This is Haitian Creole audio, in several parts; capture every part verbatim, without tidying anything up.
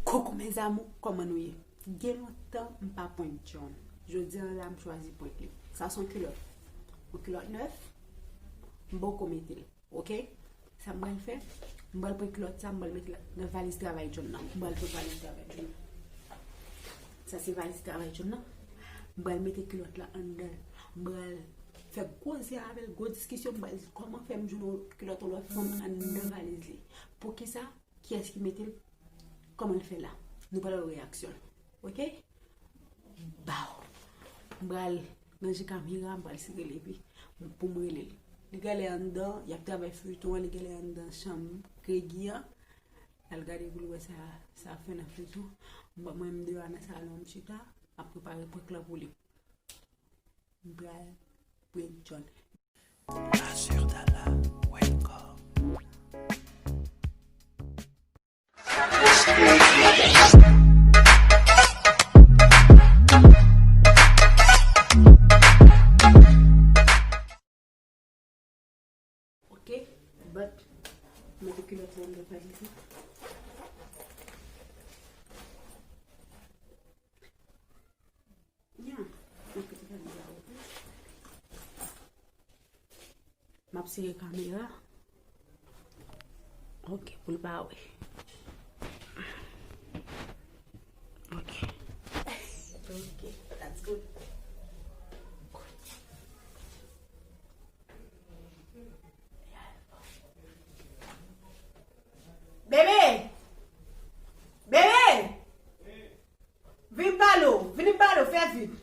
Coucou mes amours, kòman nou ye? Gen lontan m pa prank John. Jodi a la m chwazi prank li. Sa se yon kilòt. Yon kilòt nèf. M poko mete l. Ok? Sa m pral fè? M pral pran kilòt sa, m pral mete l nan valiz travay John nan. M pral pran valiz travay John nan. Sa se valiz travay John nan. M pral mete kilòt la anndan. M pral fè gwo zye avè l, gwo diskisyon. M pral di kòman fè m jwenn yon kilòt yon lòt fanm anndan valiz li. Poukisa? Kiyès ki mete l? Kòman l fè la? Nou pral wè reyaksyon l. Ok? Baw! M pral ranje kamera, m pral sere l epi pou m rele l. Li genlè anndan, y ap travay feyton an, li genlè anndan chanm Kregi an. L al gade pou l wè sa, sa ap fè nan feyton. Mwen, mwen, m deyò a nan salon, m chita, m ap prepare prank lan pou li. M pral prank John. Ma sœur Dala, welcome. Ok, but mete kilòt la anndan valiz la. Ya, mete kilòt la anndan valiz la. M ap sere kamera. Ok, pou l pa wè. Ok. Ok, that's good. Bebe! Bebe! Vin m pale w, vin m pale w, fè vit.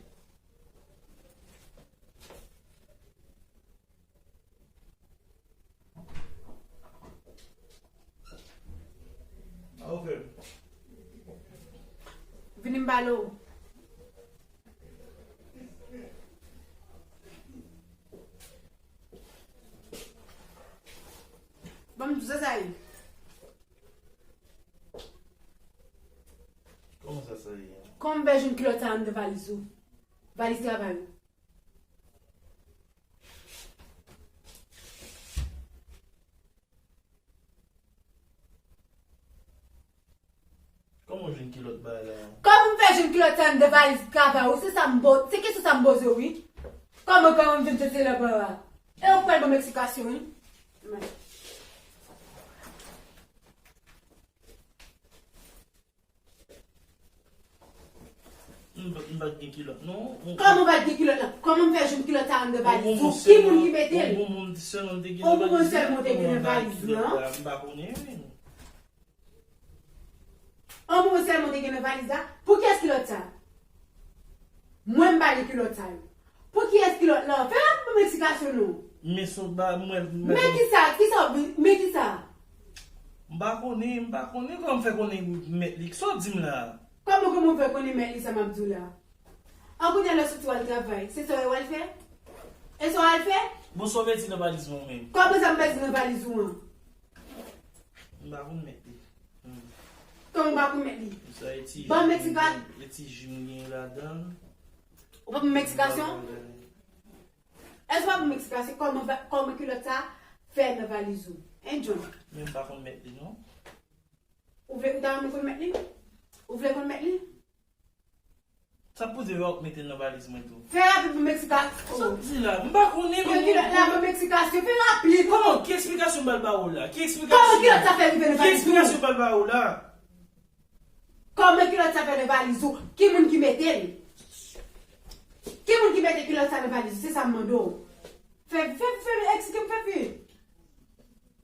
Vini m pale w. Ban m di w sa sa ye. Kòman sa sa ye? Kòman m fè jwenn kilòt sa anndan valiz ou? Valiz travay ou. Kòman w jwenn kilòt bagay la? Kòman m fè jwenn kilòt sa anndan valiz travay ou? Se sa m po-, se kesyon sa m poze w, wi. Kòman, kòman m jwenn soti la ba a? E ou pral ban m eksplikasyon, wi. M pa, m pa t gen kilòt, non. Kòman w pa t gen kilòt la? Kòman m fè jwenn kilòt sa anndan valiz ou? Ki moun ki mete l? Yon bonbon sèlman m te gen nan valiz la. Yon bonbon sèlman w te gen nan valiz la? M pa konnen, wi. Yon bonbon sèlman w te gen nan valiz la? Pou kiyès kilòt sa? Mwen m pa gen kilòt sa yo. Pou kiyès kilòt la? Fè rapid pou m eksplikasyon non. Men son ba mwen. Men kisa, kisa w vin, men kisa? M pa konnen, m pa konnen kòman m fè konnen mèt li. Sa w di m la? Kòman, kòman w fè konnen mèt li sa m ap di w la? An kounye a lè w soti w al travay, se sa w al fè? E sa w al fè? Bon, sa w pèdi nan valiz mwen menm? Kòman sa m pèdi nan valiz ou an? M pa konn mèt li. Hmm. Kòman w pa konn mèt li? Sa e ti ji m gen, e ti ji m gen ladan l. Ou pa pou m eksplikasyon? Èske w pa pou m eksplikasyon kòman va-, kòman kilòt sa fè nan valiz ou? Hein, John? Men m pa konn mèt li, non. Ou vle, ou ta renmen konn mèt li? Ou vle konn mèt li? Sa poze wè w mete l nan valiz mwen tou. Fè rapid pou m eksplikasyon. Sa w di la? M pa konnen, men kilòt la pou m eksplikasyon. Fè rapid. Kòman? Ki eksplikasyon m pral ba w la? Ki eksplikasyon? Kòman kilòt sa fè rive nan valiz ou? Ki eksplikasyon m pral ba w la? Kòman kilòt sa fè nan valiz ou? Ki moun ki mete l? Ki moun ki mete kilòt sa nan valiz ou? Se sa m mande w. Fè, fè, fè, eksplike m, fè vit.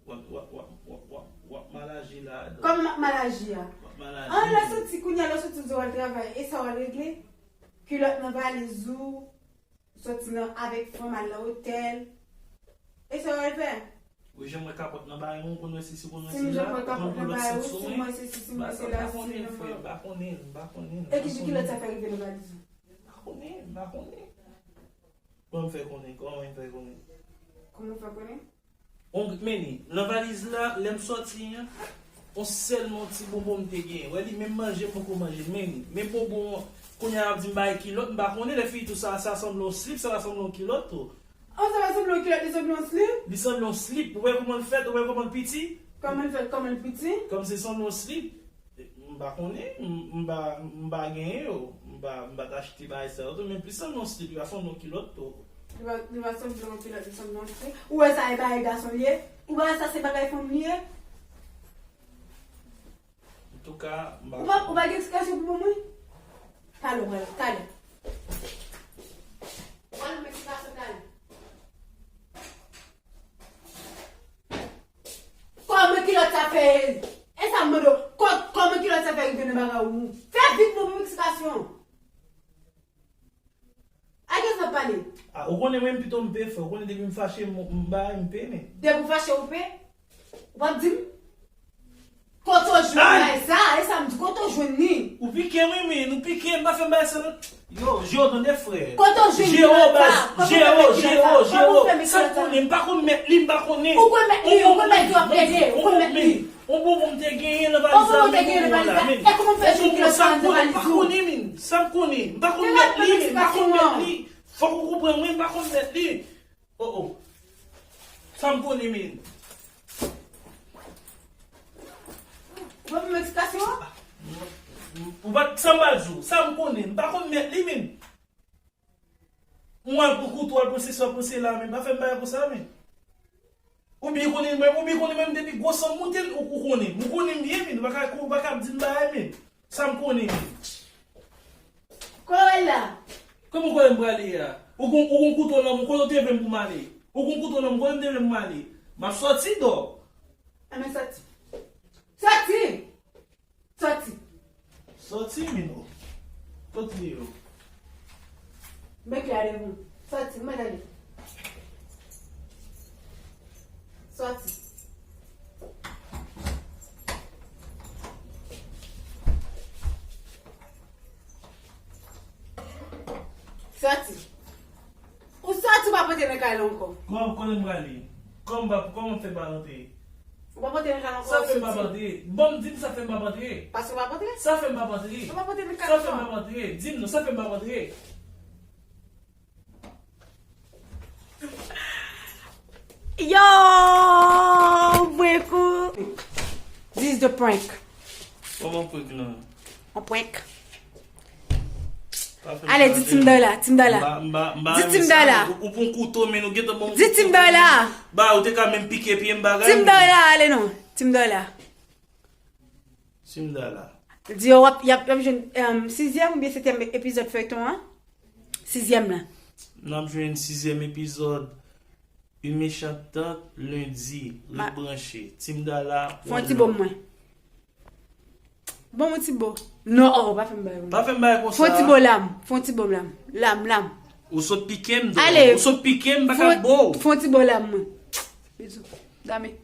W ap, w ap, w ap, w ap, w ap, w ap mal aji la. Kòman m ap mal aji a? W ap mal aji. An, lè w soti, kounye a lè w soti, w al travay, e sa w al regle? Kilòt nan valiz ou, soti nan, avèk fanm al nan otèl. E sa w al fè? Ou janm wè kapòt nan bagay mwen, ou konn wè sesi, ou konn wè sela, ou konn wè lòt sèt sou mwen. Si m janm wè kapòt nan bagay ou, si m wè sesi, si m wè sela, si m janm wè. M pa konnen, m pa konnen. E ki kilòt sa fè rive nan valiz ou? M pa konnen, m pa konnen. Kòman m fè konnen? Kòman m fè konnen? Kòman w fè konnen? On, men li, nan valiz la, lè m sòti an, on sèlman ti bonbon m te genyen. Wè li, menm manje m poko manje l, men li. Men bonbon an, kounye a y ap di m bay kilòt, m pa konnen, lè fini tou sa, sa sanble on slip, sa pa sanble on kilòt tou. Oh, sa pa sanble on kilòt, li sanble on slip? Li sanble on slip, ou wè kòman l fèt, ou wè kòman l piti? Kòman l fèt, kòman l piti? Kòm se sanble on slip. M pa konnen, m, m pa, m pa genyen yo. M pa, m pa t achte bagay sa yo tou, men plis sanble yon slip, li pa sanble yon kilòt tou. Li pa, li pa sanble yon kilòt, li sanble yon slip. Ou wè sa e bagay gason li ye? Ou pa wè sa se bagay fanm li ye? Antouka, m pa Ou pa, ou pa gen eksplikasyon pou ban mwen? Talè, w pral, talè. W pral ban m eksplikasyon talè. Kòman kilòt sa fè? E sa m mande w, kò-, kòman kilòt sa fè rive nan bagay ou? Fè vit non, ban m eksplikasyon. A kiyès w ap pale? Ah, ou konnen mwen pito m pe fè, ou konnen depi m fache m, m bay, m pe men. Depi w fache ou pe? Ou p ap di m? Kote w jwenn bagay sa? E sa m di, kote w jwenn li? Ou pike m wi, men, ou pike m, pa fè m bagay sa non. Yo, je w tande frè. Kote w jwenn kilòt sa? Kote w jwenn kilòt sa? Kote w jwenn kilòt sa? Sa m konnen, m pa konn mèt li, m pa konnen. Ou konn mèt li, ou konn mèt li, w ap plede, ou konn mèt li. On bonbon m te genyen nan valiz la, men bonbon la, men. E kòman w fè jwenn kilòt sa nan valiz ou? M pa konnen, men. Sa m konnen, m pa konn mèt li, men, m pa konn mèt li. Fòk ou konprann mwen, m pa konn mèt li. Oh, oh. Sa m konnen, men. Ou pa ban m eksplikasyon? Ou pa t sanble di w. Sa m konnen, m pa konn mèt li, men. Mwen al pran kouto, al pran sesi, al pran sela, men pa fè m bagay konsa, men. Ou byen konnen mwen, ou byen konnen mwen, depi gwo san m moute, ou, ou konnen. Ou konnen m byen, men. Ou pa ka, ou pa ka ap di m bagay, men. Sa m konnen, men. Kote w prale a? Kòman kote m prale a? Ou gon, ou gon kouto nan men w, kote w te vle m pou m ale? Ou gon kouto nan men w, kote m te vle m pou m ale? M ap sòti dò. Enben sòti. Sòti! Sòti. Sòti, men non. Sòti deyò. Met kle a devan. Sòti, mwen tande. Sòti. Sòti. Ou sòti, ou pa pote nan kay la ankò. Kòman, kote m prale? Kòman m pa, kòman m fè pa rantre? Ou pa pote nan kay la ankò, ou sòti. Sa fè m pa rantre? Bon, di m sa fè m pa rantre. Paske ou pa pote? Sa fè m pa rantre? Ou pa pote nan kay la ankò. Sa fè m pa rantre? Di m non, sa fè m pa rantre? Yo, prank ou. This is the prank. Kòman prank lan? An prank. Pa fè m Ale, di pale. Team Dala, Team Dala. M pa, m pa, m pa Di renmen Team sa, Dala. Ou, ou pran kouto, men ou gentan ban m Di Team Dala. Ba, ou te ka menm pike pye m bagay, Team men. Dala, ale non. Team Dala. Team Dala. Di yo, w ap, y ap, y ap jwenn, em, sizyèm oubyen setyèm epizòd feyton an? Sizyèm lan. N ap jwenn sizyèm epizòd. Une méchante tante, lendi, ret branche. Team Dala, fè yon ti bo mwen. Bon, yon ti bo. Non, oh, pa fè m bagay konsa. Pa fè m bagay konsa. Fè yon ti bo lam. Fè yon ti bo lam. Lam, lam. Ou sot pike m, dò. Ale. Ou sot pike m, m pa ka bo. Fè yon ti bo lam, mwen. Bizou. Dame.